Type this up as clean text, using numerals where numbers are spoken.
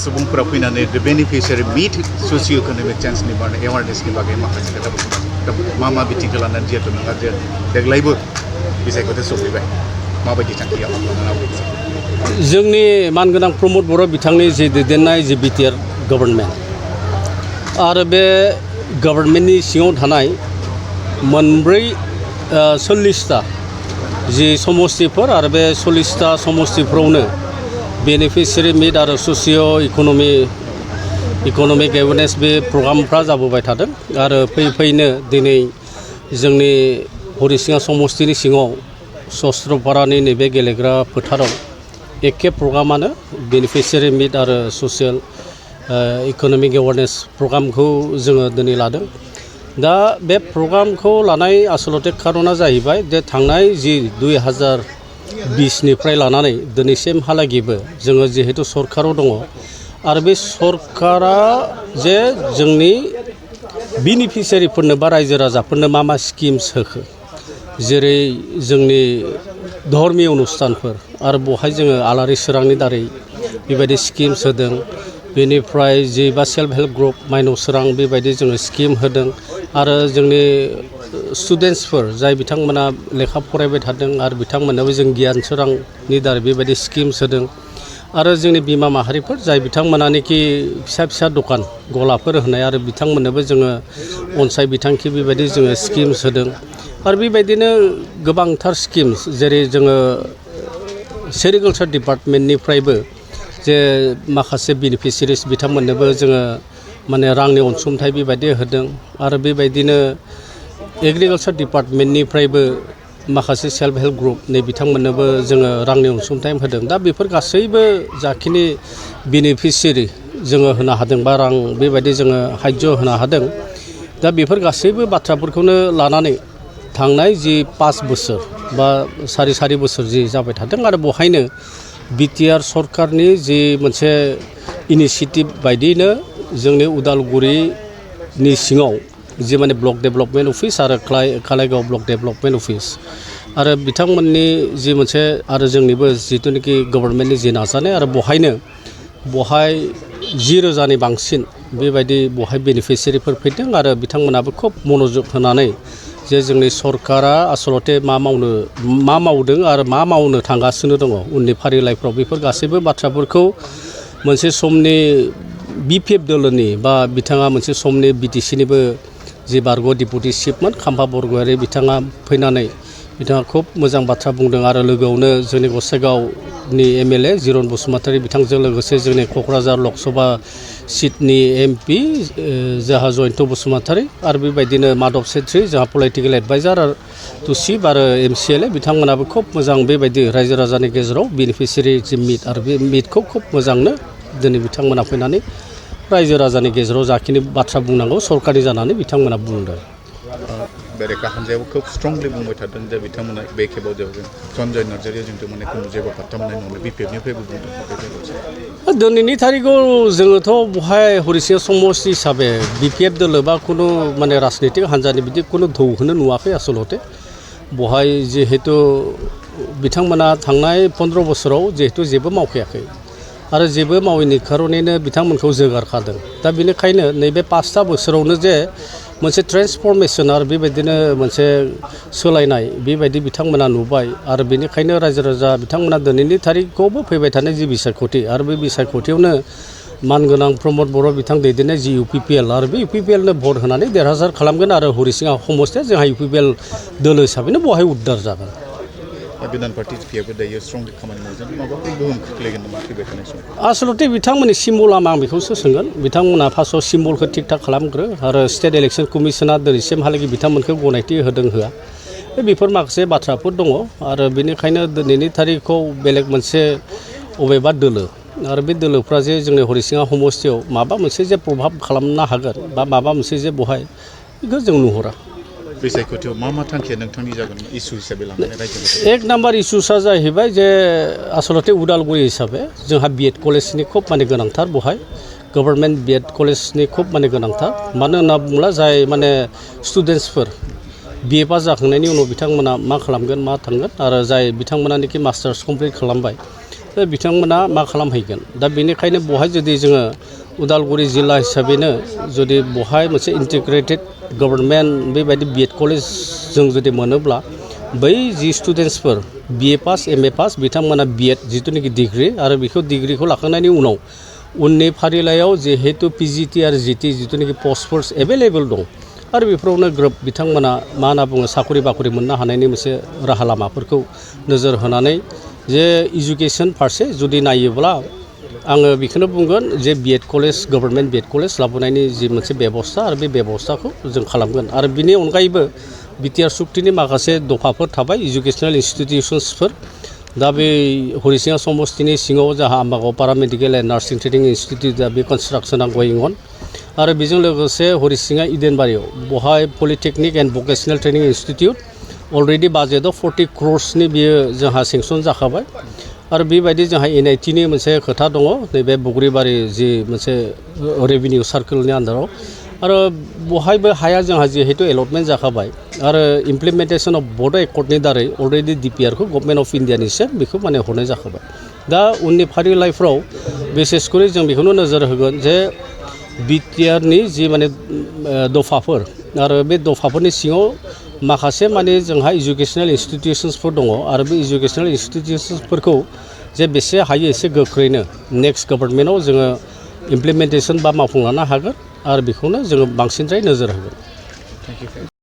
सुबुंफोरा फैनानै बेनिफिसियारि मिट socio' economic चेन्जनि बागै एवारनेसनि बागै माखासे खोथाफोरखौ मा बिथिंखौ लानानै जिहेतु नोंहा जे देग्लायबो बिसायख'थि सफैबाय माबायदि थांखियाव जोंनि मानगोनां प्रमद बर' बिथांनि जि दैदेननाय जि बिटिआर गभर्नमेन्ट आरो बे गभर्नमेन्टनि सिङाव थानाय मोनब्रै 40टा जि समस्तिफोर आरो बे 40टा समस्तिफोरावनो बेनिफिसियारि मिट आरो ससिय' इक'नमिक एवेयारनेस बे प्रग्रामफ्रा जाबोबाय थादों आरो फैनो दिनै जोंनि हरिसिङा समस्तिनि सिङाव सस्त्रपारानि नैबे गेलेग्रा फोथाराव एखे प्रग्रामानो बेनिफिसियारि मिट आरो ससियेल इक'नमिक एवेयारनेस प्रग्रामखौ जोङो दिनै लादों। दा बे प्रग्रामखौ लानाय आसलते खारना जाहैबाय जे थांनाय जि 2020निफ्राय लानानै दिनैसिमहालागैबो जोङो जिहेतु सरकाराव दङ आरो बे सरकारा जे जोंनि बेनिफिसियारिफोरनो बा रायजो राजाफोरनो मा स्किम्स होखो जेरै जोंनि धर्मीय अनुष्ठानफोर आरो बहाय जोङो आलारि सोरांनि दारै बेबायदि स्किम्स होदों। बेनिफ्राय जि बा सेल्फ हेल्प ग्रुप माइनाव सोरां बेबायदि जोङो स्किम होदों आरो जोंनि स्टुडेन्टसफोर जाय बिथांमोना लेखा फरायबाय थादों आरो बिथांमोननोबो जों गियान सोरांनि दारै बेबायदि स्किम्स होदों आरो जोंनि बिमा माहारिफोर जाय बिथांमोनानोखि फिसा दखान गलाफोर होनाय आरो बिथांमोननोबो जोङो अनसाय बिथांखि बेबायदि जोङो स्किम्स होदों आरो बेबायदिनो गोबांथार स्किम्स जेरै जोङो सेरिकालचार डिपार्टमेन्टनिफ्रायबो जे माखासे बेनिफिसियारिस बिथांमोननोबो जोङो माने रांनि अनसुंथाइ बेबायदि होदों आरो बेबायदिनो एग्रिकालचार डिपार्टमेन्टनिफ्रायबो माखासे सेल्फ हेल्प ग्रुपनि बिथांमोननोबो जोङो रांनि अनसुंथाइ होदों। दा बेफोर गासैबो जाखिनि बेनिफिसियारि जोङो होनो हादों बा रां बेबायदि जोङो हायज्य होनो हादों। दा बेफोर गासैबो बाथ्राफोरखौनो लानानै थांनाय जि 5 बोसोर बा सारि बोसोर जि जाबाय थादों आरो बहायनो बिटिआर सरकारनि जि मोनसे इनिसियेटिभ बायदियैनो जोंनि उदालगुरिनि सिङाव जि माने ब्लक डेभेलपमेन्ट अफिस आरो कालाइगाव ब्लक डेभेलपमेन्ट अफिस आरो बिथांमोननि जि मोनसे आरो जोंनिबो जिथुनिखि गभर्नमेन्टनि जि नाजानाय आरो बहाय 10,000नि बांसिन बेबायदि बहाय बेनिफिसियारिफोर फैदों आरो बिथांमोनाबो खोब मनोयोग होनानै जे जोंनि सरकारा आसलते मा मावदों आरो मा मावनो थांगासिनो दङ उननि फारिलाइफ्राव बेफोर गासैबो बाथ्राफोरखौ मोनसे समनि बिपिएफ दोलोनि बा बिथाङा मोनसे समनि बिटिसिनिबो जि बारग' डिपुटि चिफमोन खाम्फा बरगयारि बिथाङा फैनानै बिथाङा खोब मोजां बाथ्रा बुंदों आरो लोगोआवनो जोंनि गसाइगावनि एमएलए जिरन बसुमतारी बिथांजों लोगोसे जोंनि क'क्राझार लकसभा सिटनि एमपि जोंहा जयन्त बसुमतारी आरो बेबायदिनो माधब सेत्री जोंहा पलिटिकेल एडभाइजार आरो टु चिफ आरो एमसिएलए बिथांमोनाबो खोब मोजां बेबायदि रायजो राजानि गेजेराव बेनिफिसियारि जि मिट आरो बे मिटखौ खोब मोजांनो दिनै बिथांमोना फैनानै रायजो राजानि गेजेराव जाखिनि बाथ्रा बुंनांगौ सरकारि जानानै बिथांमोना बुंदों। बेरेखा हान्जायाबो खोब स्ट्रंलि बुंबाय थादों जे बिथांमोना बे खेबाव जों सन्जय नार्जारिया जोंथ' माने खुनु जेबो पात्ता मोननाय नङा बिपिएफनिफ्रायबो बुंदों। दिनैनि थारिखआव जोङोथ' बहाय हरिसिङा समस्ति हिसाबै बिपिएफ दोलो बा खुनु माने राजनितिक हान्जानि बिदि खुनु धौखौनो नुवाखै आसलते बहाय जिहेतु बिथांमोना थांनाय 15 बोसोराव जिहेतु जेबो मावखायाखै आरो जेबो मावैनि खारनैनो बिथांमोनखौ जोगारखादों। दा बेनिखायनो नैबे 5 बोसोरावनो जे मोनसे ट्रेन्सफरमेसन आरो बेबायदिनो मोनसे सोलायनाय बेबायदि बिथांमोना नुबाय आरो बेनिखायनो रायजो राजा बिथांमोना दिनैनि थारिखआवबो फैबाय थानाय जि बिसायख'थि आरो बे बिसायख'थियावनो मानगोनां प्रमद बर' बिथां दैदेननाय जि इउपिपिएल आरो बे इउपिपिएलनो भट होनानै देरहासार खालामगोन आरो हरिसिङा समस्तिया जोंहा इउपिपिएल दोलो हिसाबैनो बहाय उद्धार जागोन। गोदान पार्टिफोराबो दायो स्ट्रंलि खामानि मावदों माबाफोर गोहोम खोख्लैगोन नामा फैबाय थानाय समाव? आसलते बिथांमोननि सिम्बला मा आं बेखौसो सोंगोन बिथांमोना फार्स्टआव सिम्बलखौ थिग थाक खालामग्रो आरो स्टेट इलेक्सन कमिसना दिनैसिमहालागै बिथांमोनखौ गनायथि होदों होआ बेफोर माखासे बाथ्राफोर दङ आरो बेनिखायनो दिनैनि थारिखखौ बेलेग मोनसे अबेबा दोलो आरो बे दोलोफ्रा जे जोंनि हरिसिङा समस्तियाव माबा मोनसे जे प्रभाब खालामनो हागोन बा माबा मोनसे जे बहाय बेखौ जों नुहुरा। बिसायख'थियाव मा थांखिया नोंथांनि जागोन इसु हिसाबै लानानै रायजो? एक नाम्बार इसुसा जाहैबाय जे आसलते उदालगुरि हिसाबै जोंहा बिएड कलेजनि खोब माने गोनांथार बहाय गभर्नमेन्ट बिएड कलेजनि खोब माने गोनांथार मानो होनना बुङोब्ला जाय माने स्टुडेन्टसफोर बिए पास जाखांनायनि उनाव बिथांमोना मा खालामगोन मा थांगोन आरो जाय बिथांमोनानोखि मास्टार्स कमप्लिट खालामबाय बिथांमोना मा खालामहैगोन दा बेनिखायनो बहाय जुदि जोङो उदालगुरि जिल्ला हिसाबैनो जुदि बहाय मोनसे इन्टिग्रेटेड गभर्नमेन्ट बेबायदि बिएड कलेज जों जुदि मोनोब्ला बै जि स्टुडेन्टसफोर बिए पास एमए पास बिथांमोना बिएड जिथुनाखि डिग्री आरो बेखौ डिग्रीखौ लाखांनायनि उनाव उननि फारिलाइयाव जिहेतु पिजिटि आरो जिटि जिथुनाखि पस्टफोर एभेलेबल दं आरो बेफोरावनो ग्रोब बिथांमोना मा होनना बुङो साखरि बाखरि मोननो हानायनि मोनसे राहा लामाफोरखौ नोजोर होनानै जे इडुकेसन फारसे जुदि नायोब्ला आङो बेखौनो बुंगोन जे BEd college government BEd college लाबोनायनि जि मोनसे बेबस्था आरो बे बेबस्थाखौ जों खालामगोन आरो बिनि अनगायैबो बिटिआर सुक्तिनि माखासे दफाफोर थाबाय इडुकेसनेल इन्स्टिटिउसन्सफोर दा बे हरिसिङा समस्तिनि सिङाव जाहा Ambagaon पारामेडिकेल and nursing training institute दा बे कनस्ट्राक्सना गयिं अन आरो बेजों लोगोसे हरिसिङा इडेनबारियाव बहाय polytechnic and vocational training institute already बाजेटआव 40 क्र'र्सनि बियो जोंहा सेंसन जाखाबाय आरो बेबायदि जोंहा एनआइटिनि मोनसे खोथा दङ नैबे बग्रिबारि जि मोनसे रेभिनिउ सार्कोलनि आन्दाराव आरो बहायबो हाया जोंहा जिहेतु एलटमेन्ट जाखाबाय आरो इमप्लिमेन्टेसन अफ बड' एकर्डनि दारै अलरेडि डिपिआरखौ गभर्नमेन्ट अफ इन्डियानिसिम बेखौ माने हरनाय जाखाबाय दा उननि फारिलाइफ्राव बिसेसकरि जों बेखौनो नोजोर होगोन जे बिटिआरनि जि माने दफाफोर आरो बे दफाफोरनि सिङाव माखासे माने जोंहा इडुकेसनेल इन्स्टिटिउसन्सफोर दङ आरो बे इडुकेसनेल इन्स्टिटिउसन्सफोरखौ जे बेसे हायो एसे गोख्रैनो नेक्स्ट गभर्नमेन्टआव जोङो इमप्लिमेन्टेसन बा मावफुंलांनो हागोन आरो बेखौनो जोङो बांसिनद्राय नोजोर होगोन